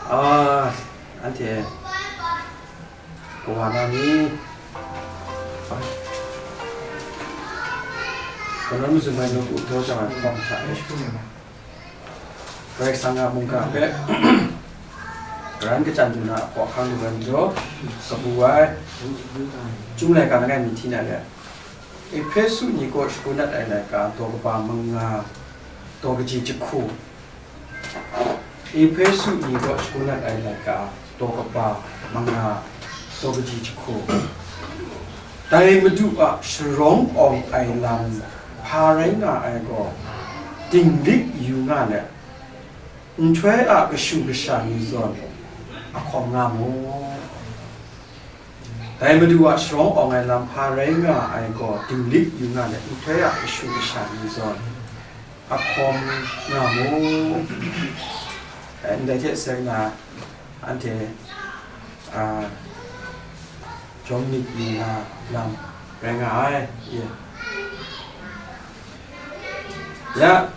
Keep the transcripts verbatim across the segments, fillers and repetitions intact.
Ah, anhte kawa na ni, kanawn mazum ai nawku daw chyang ai hkawm hta e, Karai Kasang a mungga hpe karan kachyan du na a hkawhkang lu ai majaw, kabu ai, Chyum laika langai mi hti na re ai, Ehpesu ni kaw shagun dat ai laika, daw kaba manga, daw kaji jahku. Ehpesu ni kaw shagun dat ai laika, daw kaba manga, daw kaji jahku. Dai Madu a sharawng awng ai lam hpa rai nga ai gaw, dinglik yu nga let, nhtoi a kashu kasha ni zawn ahkawm nga mu. Dai Madu a sharawng awng ai lam hpa rai nga ai gaw, dinglik yu nga let, nhtoi a kashu kasha ni zawn ahkawm nga mu. Eh, ndai hte seng na, anhte, a, jawm myit yu na lam rai nga ai, ye. Ya.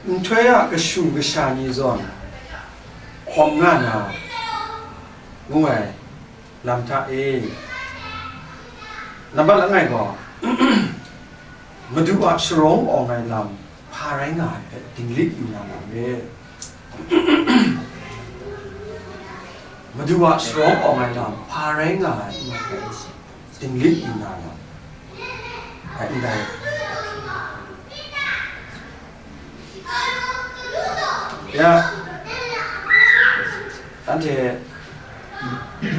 Nhtoi a kashu kasha ni zawn hkawm nga na, ngu ai lam hta e, nambat langai gaw, Madu a sharawng awng ai lam hpa rai nga ai hpe dinglik yu na lam re. Madu a sharawng awng ai lam hpa rai nga ai hpe dinglik yu na lam, ai ndai. Ya, anhte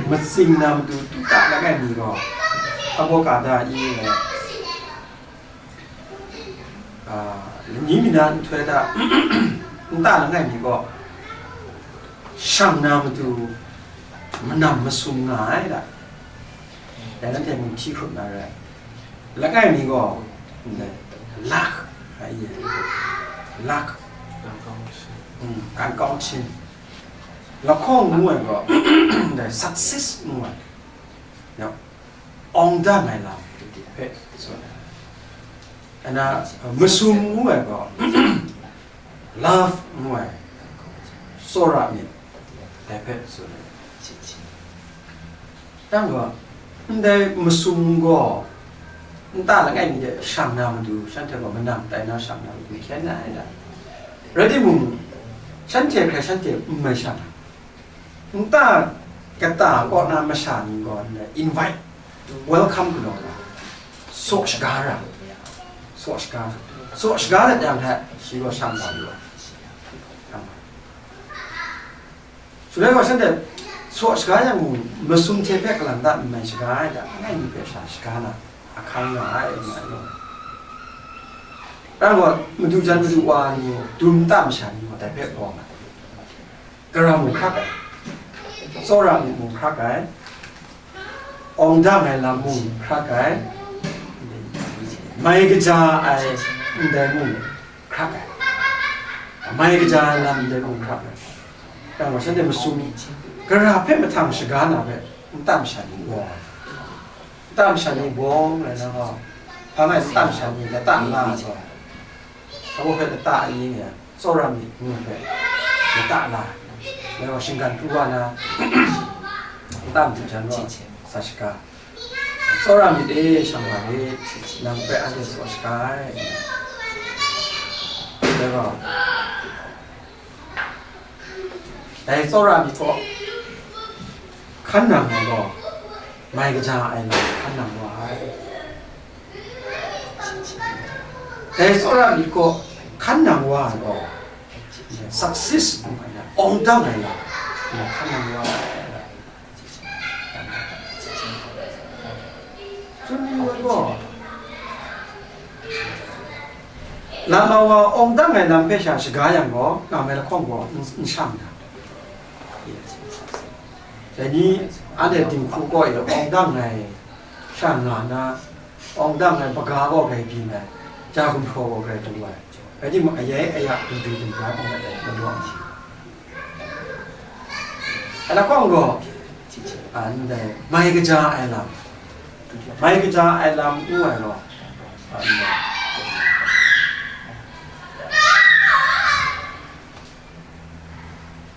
matsing na matu tuta langai mi gaw, Abokada i ngai, a, lani mi na nhtoi hta nta langai mi gaw, shang na matu manam masum nga ai da. Dai nanhte mung hti hkrup na rai. Langai mi gaw, ndai, lak, a, i, lak, mm, gan kawng htin, lahkawng ngu ai gaw, ndai, success ngu ai, ya, awng dang ai lam hpe tsun ai. Ana, masum ngu ai gaw, love ngu ai, tsawra myit, dai hpe tsun ai. Nang gaw, ndai masum gaw, nta langai mi de shang na matu, shanhte gaw manam tai na shang na matu hkyen na ai da. Rai timung, shanhte hkrai shanhte n mai shang ai. Nta kata kaw na masha ni gaw, ndai invite, welcome galaw na, saw shaga ra, saw shaga, saw shaga dat yang hte, shi gaw shang na lu ai. Shaloi gaw shanhte saw shaga yang mung, masum hte hpe kalang ta n mai shaga ai da, langai mi hpe sha shaga na, ahkang nga ai, nga ai gaw. Rai gaw, madu jan madu wa ni, dum nta masha ni gaw, dai hpe bawng ai. Gara mung hkrak ai, tsawra myit mung hkrak ai, awng dang ai lam mung hkrak ai, mai kaja ai ndai mung hkrak ai, mai kaja ai lam ndai mung hkrak ai. Rai gaw, shanhte masum, gara hpe mahtang shaga na hpe, nta masha ni bawng ai. Nta masha ni bawng rai na gaw, hpa ngai nta masha ni lata la ai gaw, hpa hpe lata ayi ni a, tsawra myit ngu hpe lata la ai. Rai gaw, shinggan pru wa na, nta madu jan gaw, sa shaga. Tsawra myit e, shang wa rit, nang hpe anhte saw shaga ai. Dai gaw, dai tsawra myit kaw hkan nang ai gaw, mai kaja ai lam hkan nang wa ai. Dai tsawra myit kaw hkan nang wa ai gaw, success ngu ai lam, awng dang ai lam, hkan nang wa ai. Tsun ni wa gaw, lama wa awng dang ai lam hpe sha shaga yang gaw, nga mai lahkawng gaw n, n shang da. Dai ni, anhte dinghku gaw e awng dang ai sha nga na, awng dang ai baga gaw grai byin ai, ja gumhpraw gaw grai du ai. Rai timung, ayai aya dum dum dum bra hkawng dat ai, majaw ai. Ai lahkawng gaw, a, ndai, mai kaja ai lam, mai kaja ai lam ngu ai gaw, a, ndai,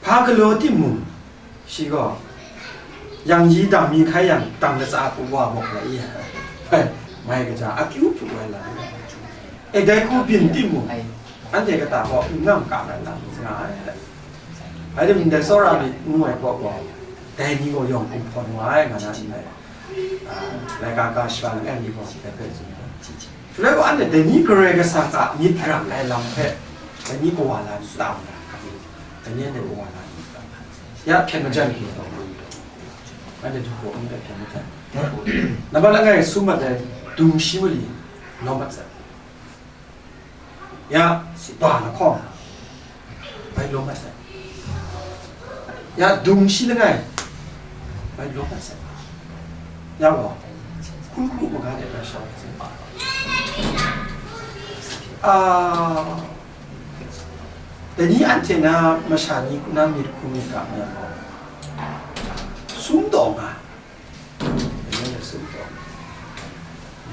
Hpa galaw timung, shi gaw, yang yi dang mi hkai yang, dang latsa hku wa mawk la i, hpai, mai kaja, akyu hpu ai lam. E, dai hku byin timung, anhte kata gaw n ngam ka ai lam nga ai. Rai timung, dai tsawra myit ngu ai kaw gaw, dai ni gaw yawng kumhpawn wa ai, nga na n rai. A, laika ga shara langai mi gaw dai hpe tsun ai. Shaloi gaw anhte dai ni Karai Kasang a myit ra ai lam hpe, dai ni kawa la n ta nga ai, dai ni anhte kawa la n ta. Ya hpyen majan hku taw, anhte du hpaw n hpe hpyen majan. Nambat langai sum mat ai dung shi mali lawm mat sai. Ya, ba lahkawng, bai lawm mat sai. Ya, dung shi langai, bai lawm mat sai. Ya gaw, hkun hkru maga de bai shau mat sai. Ah, dai ni anhte na masha ni na myit hku myit ga myit gaw, sum taw nga. Dai ni sum taw.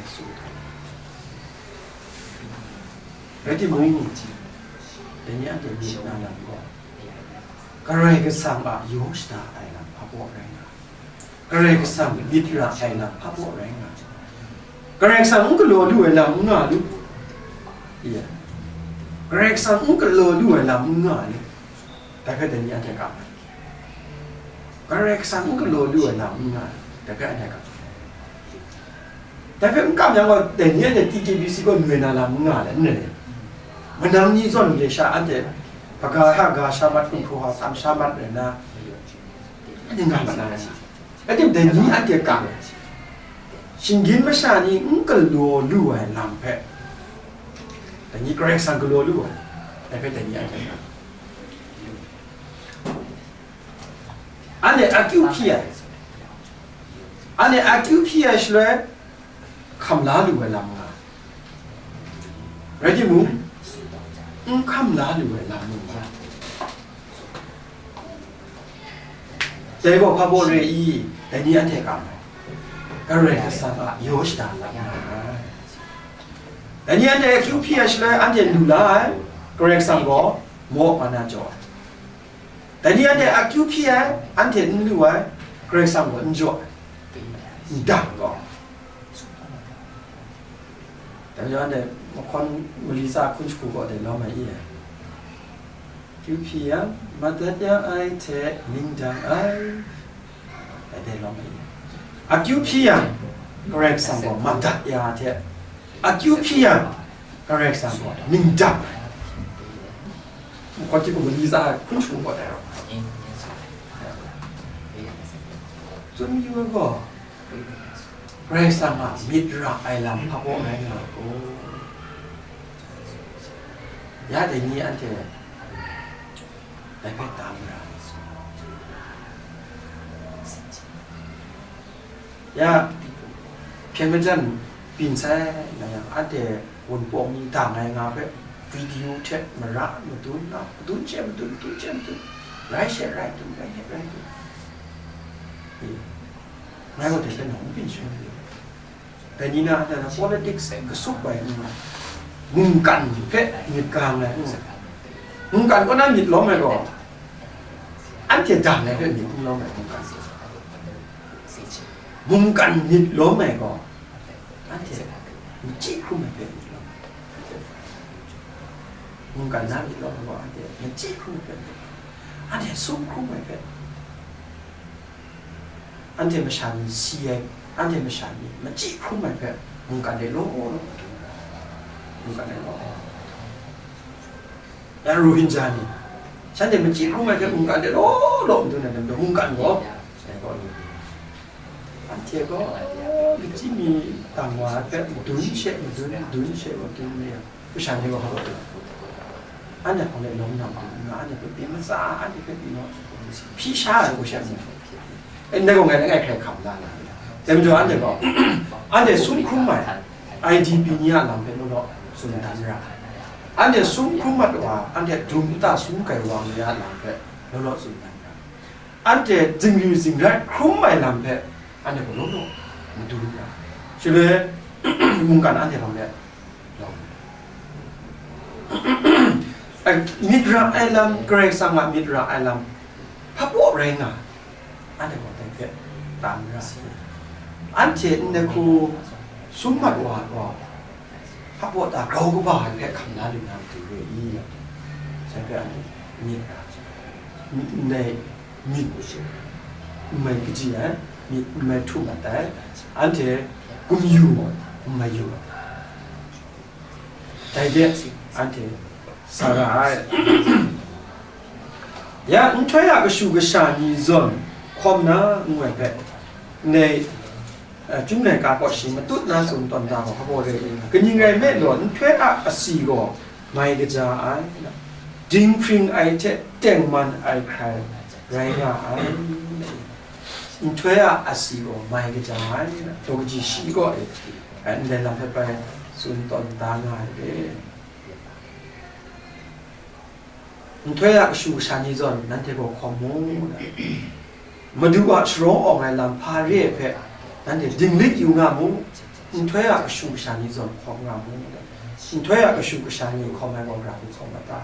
Sum taw. Rai timung, dai ni anhte myit na lam gaw, Karai Kasang a yaw shada ai lam hpabaw rai nga ai. Karai Kasang myit ra ai lam hpabaw rai nga ai. Karai Kasang n galaw lu ai lam n nga lu. Iya. Karai Kasang n galaw lu ai lam n nga lu. Dai hpe dai ni anhte ga ai. Karai Kasang n galaw lu ai lam n nga ai, dai hpe anhte ga. Dai hpe n kam yang gaw, dai ni anhte T K B C gaw noi na lam n nga ai, n rai. Manang ni zawn de sha anhte, hpaga hta ga sha mat, hkum hpraw hta tam sha mat rai na, anhte nga mat na rai. Rai timung, dai ni anhte kam, shinggyim masha ni n galaw lu ai lam hpe, dai ni Karai Kasang galaw lu ai, dai hpe dai ni anhte kam. Anhte akyu hpyi ai, anhte akyu hpyi ai shaloi, hkam la lu ai lam nga ai. Rai timung, n hkam la lu ai lam mung nga ai. Dai gaw hpa baw re i, dai ni anhte kam ai. Karai Kasang a yaw shada lam nga ai. Dai ni anhte akyu hpyi ai shaloi, anhte lu la ai, Karai Kasang gaw maw mana jaw ai. Dai ni anhte akyu hpyi ai, anhte n lu ai, Karai Kasang gaw n jaw ai, n dang gaw. Dai majaw anhte mahkawn mali tsa hkun shagu gaw dai lawm ai i ai. Akyu hpyi yang, madat ya ai hte ning dang ai. Dai dai lawm ai i ai. Akyu hpyi yang, Karai Kasang gaw madat ya ai hte, akyu hpyi yang, Karai Kasang gaw ning dang ai. Mahkawn hkun shagu mali tsa hkun shagu gaw dai lawm ai. Tsun yu ai gaw, Karai Kasang a myit ra ai lam hpabaw rai nga ai gaw, ya dai ni anhte dai hpe tam ra ai. Ya, hpyen majan byin sai na yang, anhte Wunpawng ni dang ai nga hpe, video hte mara madun na, madun she madun, madun she madun, rai she rai dun, rai she rai dun. E, ngai gaw dai hpe nang n byin sha. Dai ni na, dai na politics e kasup ai n rai, mungkan hpe myit gang ai n rai. Mungkan kaw na myit lawm ai gaw, anhte dang ai hpe myit n lawm ai mungkan. Mungkan myit lawm ai gaw, anhte machyi hkrum ai hpe myit lawm ai. Mungkan na myit lawm ai gaw, anhte machyi hkrum ai hpe myit lawm ai. Anhte sum hkrum ai hpe, anhte masha ni si ai, anhte masha ni machyi hkrum ai hpe, mungkan de law law, mungkan de law law. Ya Rohingya ni, shanhte machyi hkrum ai hpe mungkan de law law madun ai lam gaw, mungkan gaw, sai gaw lu. Anhte gaw, lachyim mi dang wa ai hpe, madun she madun, madun she madun re yang, masha ni gaw hpa rawt ai? Anhte hpang de lawm na ma n nga, anhte hpe pyi matsa, anhte hpe pyi naw, hpyi sha ai hku she n mu. E, ndai gaw ngai langai hkrai hkam la na. Dai majaw anhte gaw, anhte sum hkrum ai, I D P ni a lam hpe law law tsun dan ra ai. Anhte sum hkrum mat wa, anhte dum nta sum gai wa ni a lam hpe law law tsun dan ra ai. Anhte zingri zingrat hkrum ai lam hpe, anhte gaw law law madun ra ai. Shaloi, mungkan anhte hpang de lawm. Ai, myit ra ai lam, Karai Kasang a myit ra ai lam, hpabaw rai nga, anhte gaw dai hpe tam ra ai. Anhte ndai hku sum mat wa gaw, hpabaw ta grau kaba ai hpe hkam na lu na matu re i? Sai hpe anhte myit ra, myit ndai myit n mai kaji ai, myit n mai htum mat ai, anhte gumyu n mai yu ai. Dai de, anhte sa ra ai. Ya, nhtoi a kashu kasha ni zawn hkawm na n woi hpe, ndai, eh, Chyum laika kaw shi matut na tsun tawn da gaw hpabaw re i nga. Kaning rai nme law, nhtoi a asi gaw mai kaja ai, dinghpring ai hte tengman ai hkrai rai nga ai. Nhtoi a asi gaw mai kaja ai, daw kaji shi kaw e, eh, ndai lam hpe bai tsun tawn da nga ai re. Nhtoi a kashu kasha ni zawn nanhte gaw hkawm mu, Madu a sharawng awng ai lam hpa re ai hpe nanhte dinglik yu nga mu, nhtoi a kashu kasha ni zawn hkawm nga mu, nhtoi a kashu kasha ni hkawm ai gaw, ra hku hkawm ai ta?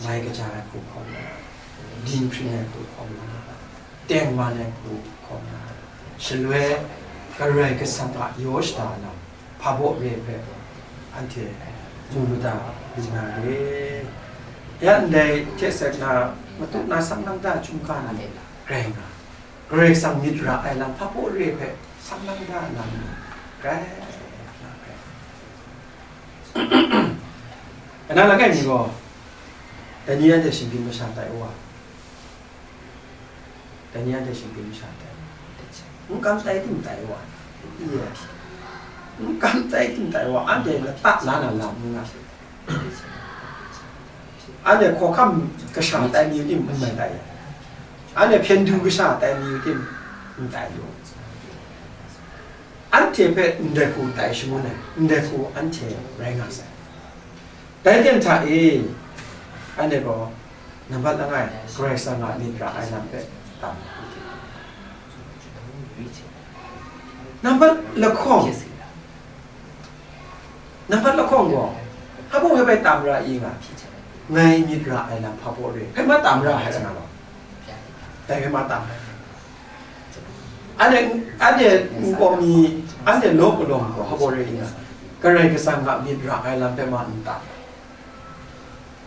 Mai kaja ai hku hkawm na, dinghpring ai hku hkawm na, tengman ai hku hkawm na, shaloi Karai Kasang a yaw shada lam hpabaw re ai hpe anhte mu mada lu na re. Ya ndai hte sek na, matu na sang nang da chyum ga na ni rai nga, Karai Kasang myit ra ai lam hpabaw re ai hpe sang nang da na ni rai nga, rai. Ana langai mi gaw, dai ni anhte shinggyim masha tai wa, dai ni anhte shinggyim masha tai, n kam tai tim tai wa, n kam tai tim tai wa, anhte lata la na lam n nga, anhte hkawhkam kasha tai mi tim n mai tai, anhte hpyen du kasha tai mi tim n tai lu. Anhte hpe ndai hku tai shangun ai, ndai hku anhte rai nga sai. Dai ten hta e, anhte gaw nambat langai Karai Kasang a myit ra ai lam hpe tam. Nambat lahkawng, nambat lahkawng gaw, hpa baw hpe bai tam ra i nga, ngai myit ra ai lam hpa baw re, hpe ma tam ra ai, nga gaw, dai hpe ma tam ai. Anhte, anhte nkau mi, anhte law palawng gaw hpa baw re i nga, Karai Kasang a myit ra ai lam hpe ma n tam.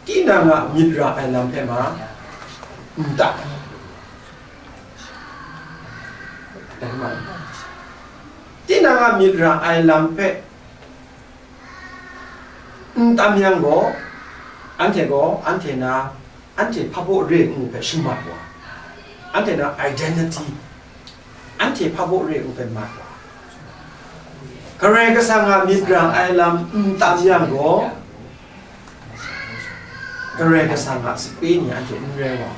Tinang a myit ra ai lam hpe ma n tam. Tinang a myit ra ai lam hpe n tam yang gaw, anhte gaw, anhte na, anhte hpa baw re ngu hpe shamat wa, anhte na identity, anhte hpa baw re ngu hpe mat wa, Karai Kasang a myit ra ai lam n tam yang gaw, Karai Kasang a sape ni anhte n rai wa,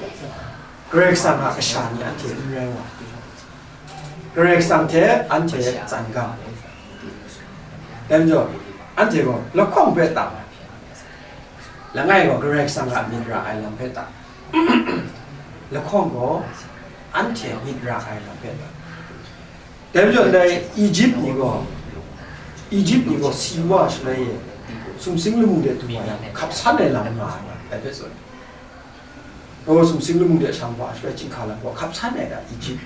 Karai Kasang a kasha ni anhte n rai wa, Karai Kasang hte anhte tsan ga. Dai majaw, anhte gaw lahkawng hpe tam, langai gaw Karai Kasang a myit ra ai lam hpe tam, lahkawng gaw anhte myit ra ai lam hpe tam. Dai majaw ndai Egypt ni gaw, Egypt ni gaw si wa shaloi e, sumsing lamu de du wa yang, hkap san ai lam nga ai, dai hpe tsun. Gaw sumsing lamu de shang wa shaloi, chyinghka lam gaw hkap san ai ga, Egypt.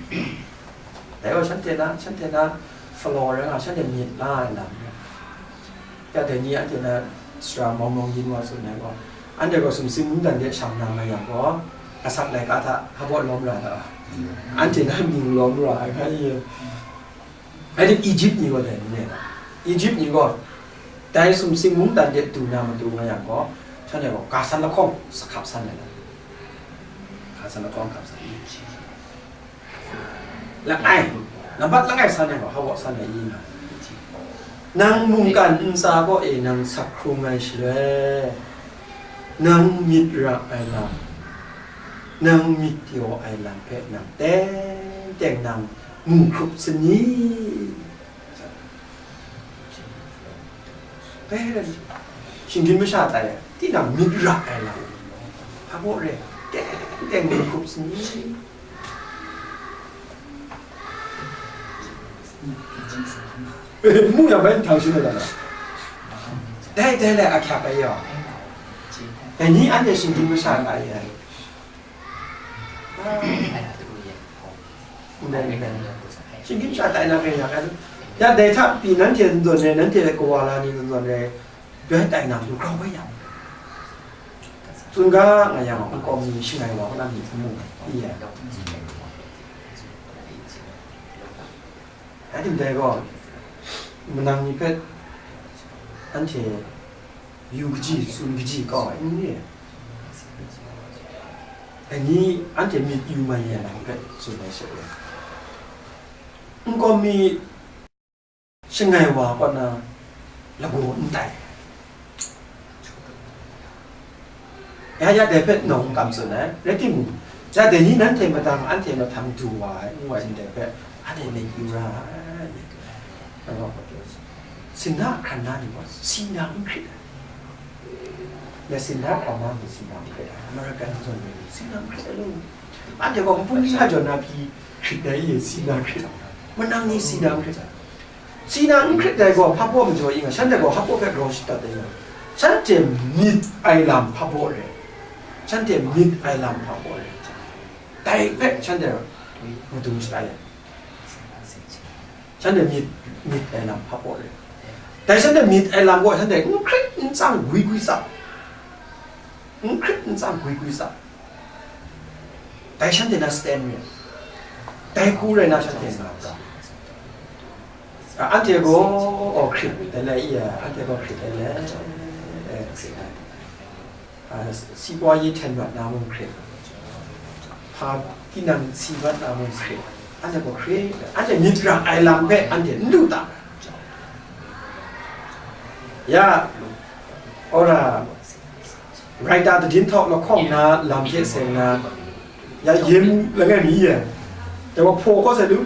Dai gaw shanhte na, shanhte na Faro rai nga, shanhte myit la ai lam. Ya dai ni anhte na sara mawng mawng yin wa tsun ai gaw, anhte gaw sumsing mungdan de shang na nga yang gaw, asak laika hta hpa baw lawm ra ai, anhte na mying lawm ra ai, hkra i? Anhte Egypt ni gaw dai ni e, Egypt ni gaw dai sumsing mungdan de du na matu nga yang gaw, shanhte gaw ga san lahkawng sa hkap san ai lam, ga san lahkawng hkap san ai. Langai, nambat langai san ai gaw, hpa baw san ai i nga, nang mungkan ntsa kaw e nang sak hkrung ai shaloi, nang myit ra ai lam, nang myit yaw ai lam hpe nang teng teng nang mu hkrup sa ni? Dai rai, shinggyim masha tai ai, tinang myit ra ai lam, hpa baw re, teng teng mu hkrup sa ni? Mu yang bai nhtang shin ai lam, dai dai lai ahkyak ai yaw, dai ni anhte shinggyim masha tai ai. Ndai ndai. Shinggyim sha tai na hpe ya, ya dai hta pyi nanhte n zawn ai, nanhte kawa la ni n zawn ai, dai tai na matu grau bai ya. Tsun ga nga yang, nkau mi shangai wa kaw na myit n mu, i ya. Rai tim dai gaw, manang ni hpe anhte yu kaji, tsun kaji kau ai n re? Dai ni anhte myit yu mai ya na hpe tsun ai sha e. Nkau mi shangai wa kaw na lagaw n tai. Ya, ya dai hpe nawng n kam tsun ai, rai timung, ya dai ni nanhte madang, anhte mahtang du wa ai, n wa ai ndai hpe, anhte myit yu ra ai. Sinda hkran na ni gaw, si na n hkrit ai. Ya sinda hkran na ni si na n hkrit ai. American zawn ni si na n hkrit ai lu. Anhte gaw npung ni hpa jaw na pyi hkrit ai, si na hkrit ai. Manang ni si na n hkrit ai. Si na n hkrit ai gaw hpa baw majaw i nga, shanhte gaw hpa baw hpe grau shatat ai nga, shanhte myit ai lam hpa baw re, shanhte myit ai lam hpa baw re, dai hpe shanhte madung shatai ai, shanhte myit, myit ai lam hpa baw re, dai shanhte myit ai lam gaw shanhte n hkrit n tsang gwi gwi tsap, n hkrit n tsang gwi gwi tsap, dai shanhte na stand re, dai hku rai na shanhte nga pra. A, anhte gaw, oh, hkrit ai le, i ya, anhte gaw hkrit ai le, eh, hkrit ai. A, si poi yi hten mat na mung hkrit, hpa tinang si mat na mung hkrit, anhte gaw hkrit, anhte myit ra ai lam hpe anhte n lu ta. Ya, ora, Writer သတင်းထောက် lahkawng na lam hte seng na, ya, yin langai mi ya, dai wa hpaw kawt sai lu,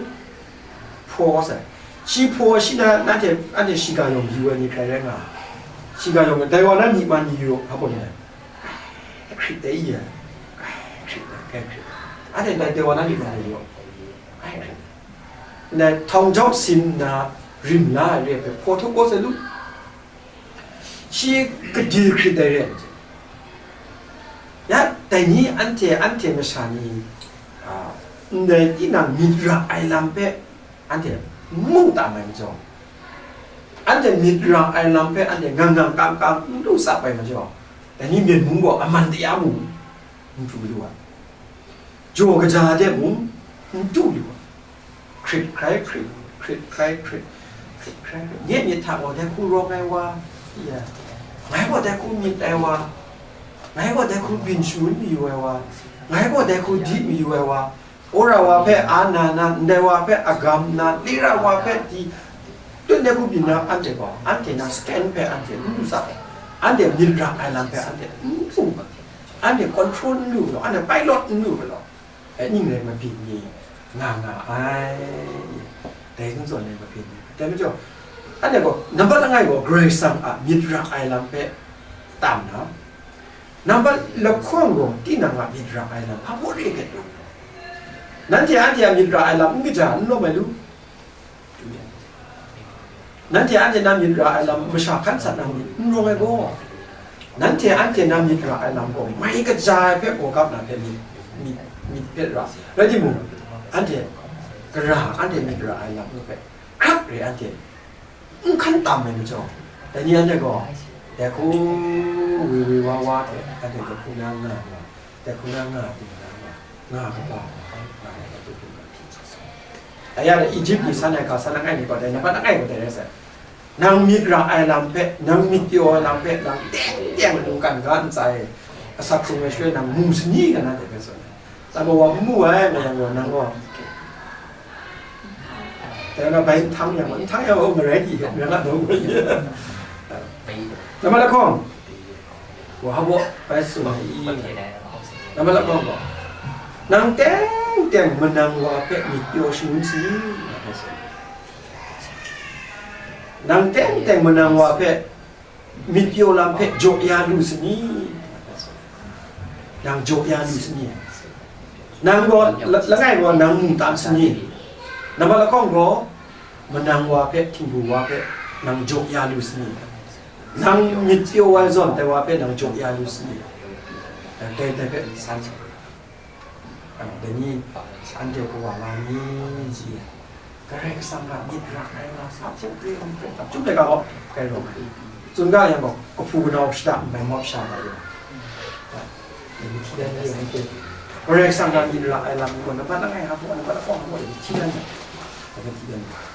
hpaw kawt sai. Shi hpaw shi na, nanhte, anhte shiga yawng yu ai ni hkrai rai nga, shiga yawng dai wa na myi man ni yu hpa gaw ni, hkrit dai ya, hkrit dai, hkrit dai. Anhte dai, dai wa na myi man ni yu, hkrit dai. Ndai htawng jau sin na rim la ai re ai hpe hpaw htup kawt sai lu. Shi gade hkrit ai re ai majaw, ya, dai ni anhte, anhte masha ni, a, ndai tinang myit ra ai lam hpe anhte mu tam ai majaw, anhte myit ra ai lam hpe anhte ngang ngang kang kang n lu tsap ai majaw, dai ni Myen mung gaw aman daya mung n pru lu ai, jaw kaja de mung n du lu ai. Hkrit hkrai hkrit, hkrit hkrai hkrit, hkrit hkrai hkrit. Nye myit hta gaw dai hku rawng ai wa, ya, ngai gaw dai hku myit ai wa, ngai gaw dai hku byin shangun mayu ai wa, ngai gaw dai hku di mayu ai wa, wora wa hpe a na na, ndai wa hpe agam na, lira wa hpe di, tun dai hku byin na, anhte gaw, anhte na stand hpe anhte n lu tsap ai, anhte myit ra ai lam hpe anhte n mu, anhte control n lu ga law, anhte pilot n lu ga law, ning rai mabyin ni nga nga ai, dai n zawn ai mabyin ni. Dai majaw, anhte gaw, nambat langai gaw, Karai Kasang a myit ra ai lam hpe tam na, nambat lahkawng gaw, tinang a myit ra ai lam hpa gaw re hpe lu. Nanhte anhte a myit ra ai lam n kaja n lawm ai lu. Nanhte anhte na myit ra ai lam masha hkan sat na myit n rawng ai gaw, nanhte anhte na myit ra ai lam gaw mai kaja ai hpe gawgap na hpe myit, myit, myit hpe ra. Rai timung, anhte gara anhte myit ra ai lam hpe hkrak re anhte n hkan tam ai majaw, dai ni anhte gaw dai hku wi wi wa wa hte anhte dai hku na nga nga, dai hku na nga nga, nga kaba nga ai hpe du lu ai. Dai ya, Egypt ni san ai hka, san langai ni gaw dai, nambat langai gaw dai rai sai. Nang myit ra ai lam hpe, nang myit pyaw ai lam hpe, nang teng teng mungkan ga ntsa e asak hkrung ai shaloi nang mu sani nga na dai hpe tsun ai. Tsai gaw wa n mu ai, nga yang gaw nang gaw, dai na bai n htang yang, n htang yang gaw marai di hkrit rai nga dawng gaw ye. Nambat lahkawng, wa hpa baw bai tsun ai i? Nambat lahkawng gaw, nang teng teng manang wa hpe myit pyaw shangun sani? Nang teng teng manang wa hpe myit pyaw lam hpe jaw ya lu sani? Nang jaw ya lu sani? Nang gaw la-, langai gaw nang mu tam sani? Nambat lahkawng gaw, manang wa hpe, htingbu wa hpe nang jaw ya lu sani? Nang myit pyaw ai zawn tai wa hpe nang jaw ya lu sani? Dai, dai hpe san sa. Dai ni, anhte kawa la ni ji, Karai Kasang a myit ra ai nga sa hpung re ai hpe, chyum laika gaw, kai rawng ai. Tsun ga yang gaw, kahpu kanau shada nbai mawp sha ga yu. Dai ni hti dan yu ai hte, Karai Kasang a myit ra ai lam gaw, nambat langai hta gaw, nambat lahkawng hta gaw, dai ni hti dan yu. Dai ni hti dan yu.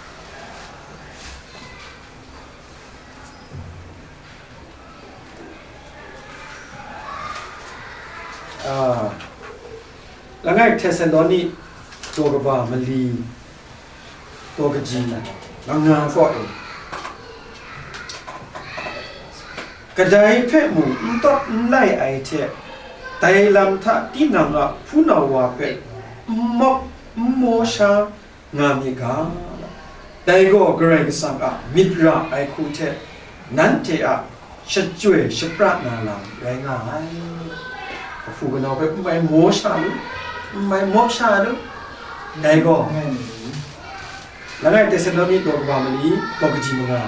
Ah, langai Htesaloni daw kaba mali, daw kaji manga kaw e, kadai hpe mung n tawt n lai ai hte, dai lam hta tinang a hpunau wa hpe n mawp n maw sha nga mi ga, dai gaw Karai Kasang a myit ra ai hku hte nanhte a shachyoi shapra na lam rai nga ai. Kahpu kanau hpe n mai maw sha lu, n mai mawp sha lu, dai gaw langai Tesaloni daw kaba mali, daw kaji manga,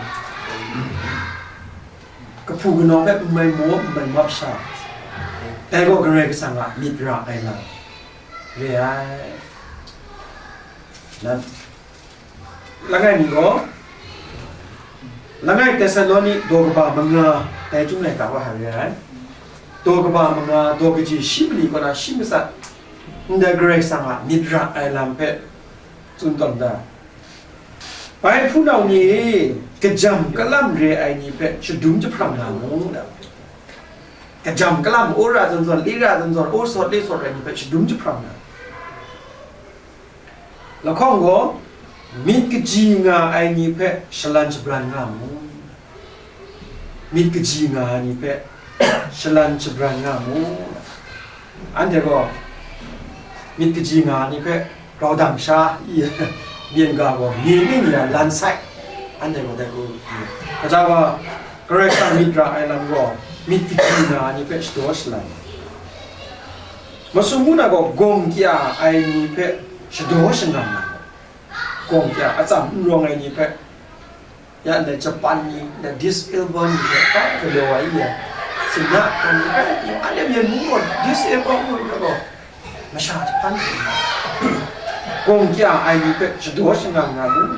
kahpu kanau hpe n mai maw, n mai mawp sha, dai gaw Karai Kasang a myit ra ai lam re ai. Nan, langai mi gaw, langai Tesaloni daw kaba manga, dai chyum laika wa hta re ai. Daw kaba manga, daw kaji shi mali kaw na shi matsat, ndai Karai Kasang a myit ra ai lam hpe tsun tawn da. Bai hpunau ni e, kajam kalam re ai ni hpe shadum jahprang nga mu, kajam kalam, o ra zawn zawn, li ra zawn zawn, o sawt li sawt ai ni hpe shadum jahprang nga. Lahkawng gaw, myit kaji nga ai ni hpe shalan shabran nga mu. Myit kaji nga ai ni hpe shalan shabran nga mu. Anhte gaw, myit kaji nga ai ni hpe grau dang sha, i, myen ga gaw, myen ning ya lan sai, anhte gaw dai hku, kaja wa, Karai Kasang myit ra ai lam gaw, myit kaji nga ai ni hpe shadaw shalan, masum mung na gaw, gawng kya ai ni hpe shadaw shangang na, gawng kya atsam n rawng ai ni hpe, ya ndai Japan ni, ndai disable ni hpe, kai galaw ai ya, singna hkan ni, kai galaw, anhte myen mung gaw, disable mung gaw, masha jahpan, gawng kya ai ni hpe shadaw shangang nga mu,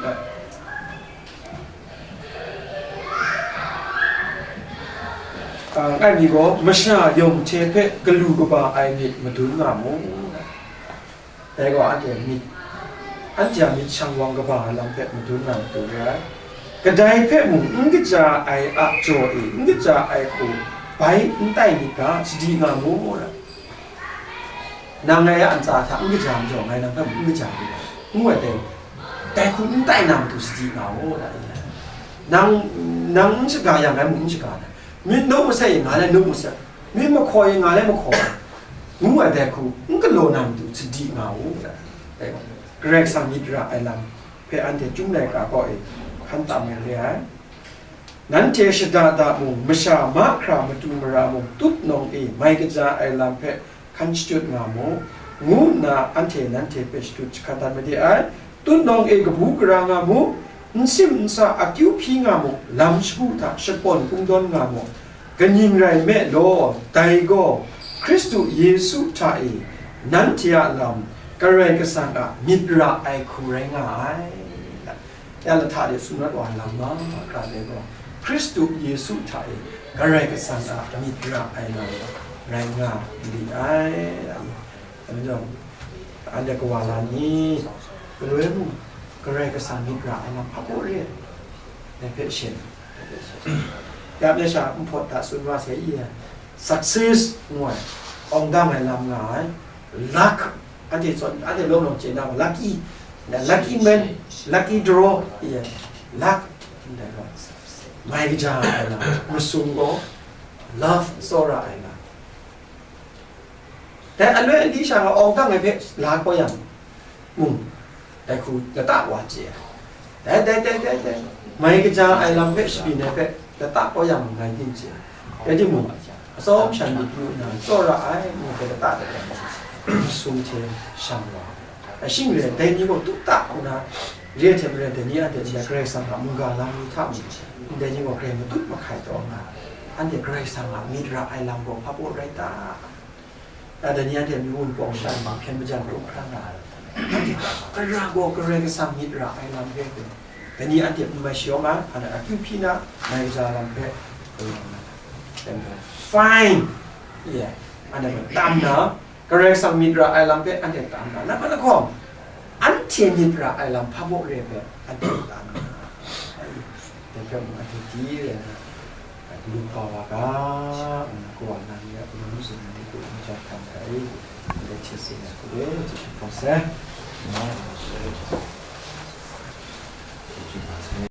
a, ngai mi gaw, masha yawng hte hpe galu kaba ai myit madun nga mu. Dai gaw anhte myit, anhte a myit shang wang kaba ai lam hpe madun na matu re ai. Kadai hpe mung n kaja ai a jaw e, n kaja ai hku bai n tai myit ga, sadi nga mu, ngu ai. Nang ngai a ntsa hta n kaja majaw, ngai nang hpe mung n kaja myit ga, ngu ai dai, dai hku n tai na matu sadi nga u, ngu ai. Nang, nang n shaga yang, ngai mung n shaga ai. Myit nuk masai, nga lai nuk masai. Myit mahkaw e nga le mahkaw ai, ngu ai dai hku, n galaw na matu sadi nga u, dai, Karai Kasang myit ra ai lam hpe anhte chyum laika kaw e hkan tam ai re ai. Nanhte shada da mung, masha mahkra matu mara mung, tutnawng e mai kaja ai lam hpe hkan shachyut nga mu, ngu nna anhte nanhte hpe shadut jahkat dat made ai. Tutnawng e kabu gara nga mu, n sim n sa akyu hpyi nga mu, lam shagu hta shapawn kungdawn nga mu, kaning rai nme law, dai gaw Hkristu Yesu hta e nanhte a lam Karai Kasang a myit ra ai hku rai nga ai. Ya lahta de sumrat wa ai lam mahkra de gaw, Hkristu Yesu hta e Karai Kasang a myit ra ai lam rai nga li ai. Dai majaw, anhte kawa la ni, galoi mung, Karai Kasang myit ra ai lam hpa baw re ai, dai hpe shen. Ya, ya sha nhpawt hta tsun wa sai i, success ngu ai, awng dang ai lam nga ai, luck, anhte zawn, anhte lawng lawng chye na, lucky, lucky man, lucky draw, i, luck, ndai gaw, mai kaja ai lam, masum gaw, love, tsawra ai lam. Dai aloi ali sha nga awng dang ai hpe la kau yang mung, dai hku lata wa chye ai. Dai, dai, dai, dai, dai. Mai kaja ai lam hpe shabyin ai hpe lata kau yang mung ngai ning chye ai. Rai timung, atsawm sha myit yu nna, tsawra ai, ngu hpe lata dat yang, sum hte shang wa ai. Shing rai, dai ni gaw tup ta nna, re ai hte maren, dai ni anhte ndai Karai Kasang a mungga lam ni hta mung, ndai ni gaw grai matut mahkai taw nga, anhte Karai Kasang a myit ra ai lam gaw hpa baw rai ta? Dai ni anhte myu wun pawng sha ai hpyen majan hkrum hkra nga ai. Anhte gara gaw Karai Kasang myit ra ai lam hpe, dai ni anhte n mai shayawng ai, anhte akyu hpyi na, mai kaja lam hpe, fine, ye, anhte tam na, Karai Kasang myit ra ai lam hpe anhte tam na, nang hpa lahkawng, anhte myit ra ai lam hpa baw re ai hpe anhte tam na, dai hpe mung anhte di rai na, Lu kau wa ga, nang kawa nang ya, nang lu sung nang lu majan hkam hkra i, ndai hte sing ai hku de, Jesu hpawt sai.